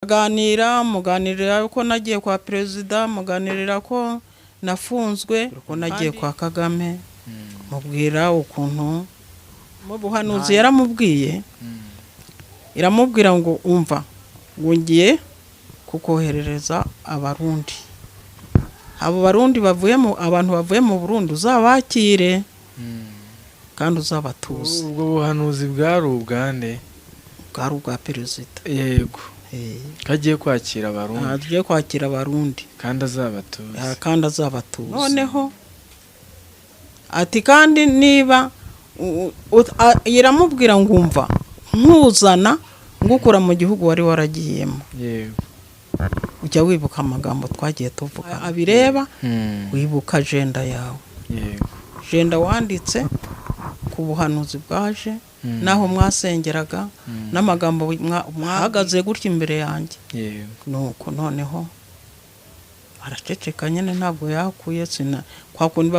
Aganira, muganirira ko nagiye kwa perezida, muganirira ko nafunzwe, ko nagiye kwa Kagame, mubwira ukuntu mu buhanuzi yaramubwiye, iramubwira ngo: "Umva, ngo ngiye kukoherereza Abarundi. Abo Barundi bavuye mu, abantu bavuye mu Burundi, uzabakire kandi uzabatuze." Ubwo buhanuzi bwari ubwande? Bwari ubwa perezida. Kagiye kwakira Abarundi. Agiye kwakira Abarundi. Kandi azabatuza. Kandi azabatuza. Noneho ati kandi niba iramubwira ngo: "Umva, nkuzana ngukura mu gihugu wari waragiyemo, ujya wibuka amagambo twagiye tuvuga abireba, wibuka agenda yawe, agenda wanditse ku buhanuzi bwaje, n'aho mwasengeraga, n'amagambo mwahagaze gutya imbere yanjye." Nuko noneho araceceka nyine, ntabwo yakuye sina kwa kundi.